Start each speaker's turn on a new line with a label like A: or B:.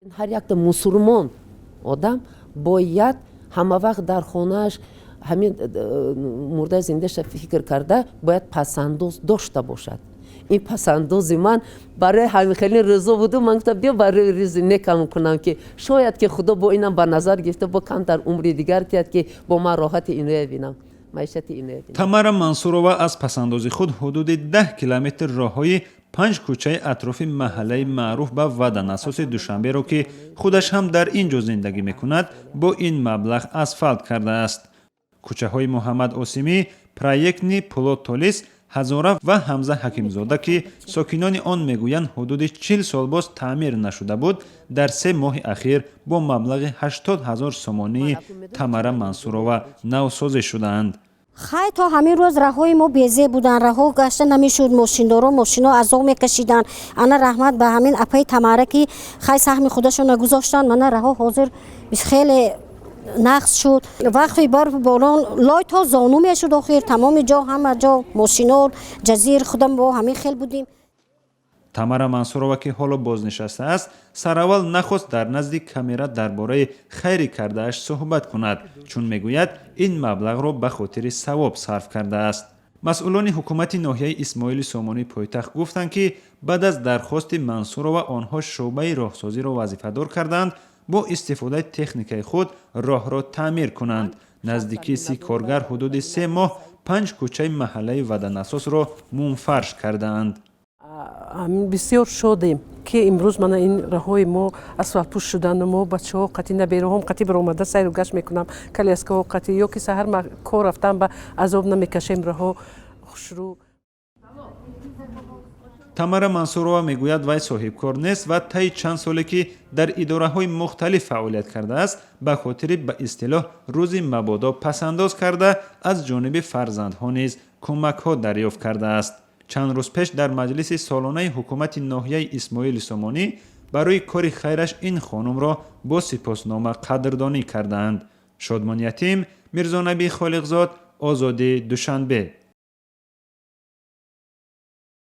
A: Ҳар якта мусулмон одам бояд ҳама вақт дар хонааш ҳамин мурда зиндаша фикр карда, бояд пасандоз дошта бошад. Ин пасандози ман барои ҳамин хеле рӯзо буду ман гуфтам, биё, барои рӯзи некам кунам, ки шояд ки Худо бо инам ба назар гирифта, бо камтар умри дигар тиҳад, ки бо ман роҳати иноя бинам, маишати иноя бинам.
B: Тамара Мансурова аз пасандози худ ҳудуди 10 километр роҳҳои панҷ кӯчаи атрофи маҳаллаи маъруф ба Ваданасоси Душанберо, ки худаш ҳам дар ин ҷо зиндагӣ мекунад, бо ин маблағ асфалт кардааст. Кӯчаҳои Муҳаммад Осимӣ, Проектный, Пулод Толис, Ҳазора ва Ҳамза Ҳакимзода, ки сокинони он мегӯянд, ҳудуди 40 сол боз таъмир нашуда буд, дар 3 моҳи ахир бо маблағи 80 000 сомонии Тамара Мансурова навсозӣ шудаанд.
C: Хай, то ҳамин рӯз раҳои мо безеб буданд, раҳо гашта намешуд, мошиндоро мошино азоб мекашиданд. Ана, раҳмат ба ҳамин апаи Тамара, ки хай саҳми худашона гузоштанд. Мана, раҳо ҳозир хеле нағз шуд. Вақти барфу борон лой то зону мешуд. Охир тамоми ҷо, ҳама ҷо мошино ҷазир, худам бо ҳамин хел будем.
B: Тамара Мансурова, ки ҳоло бознишаста аст, сараввал нахост дар назди камера дар бораи хайри кардааш суҳбат кунад, чун мегӯяд, ин маблағро ба хотири савоб сарф кардааст. Масъулони ҳукумати ноҳияи Исмоили Сомонии пойтахт гуфтанд, ки баъд аз дархости Мансурова онҳо шӯъбаи роҳсозиро вазифадор карданд, бо истифодаи техникаи худ роҳро таъмир кунанд. Наздикии 30 коргар ҳудуди 3 моҳ панҷ кӯчаи маҳаллаи Ваданасосро мумфарш кардаанд.
D: Бисёр шодем, ки имрӯз мана ин роҳҳои мо асфалтпӯш шудану мо бачаҳо қатӣ, набераҳом қатӣ баромада сайру гашт мекунам, коляскаҳо қатӣ ё ки саҳар кор рафтан ба азоб намекашем, роҳҳо хушрӯ.
B: Тамара Мансурова мегӯяд, вай соҳибкор нест ва таи чанд соле, ки дар идораҳои мухталиф фаъолият кардааст, ба хотири ба истилоҳ рӯзи мабодо пасандоз карда, аз ҷониби фарзандҳо низ кӯмакҳо дарёфт кардааст. Чанд рӯз пеш дар маҷлиси солонаи ҳукумати ноҳияи Исмоили Сомонӣ барои кори хайраш ин хонумро бо сипоснома қадрдонӣ кардаанд. Шодмон Ятим, Мирзонабӣ Холиқзод, Озодӣ, Душанбе.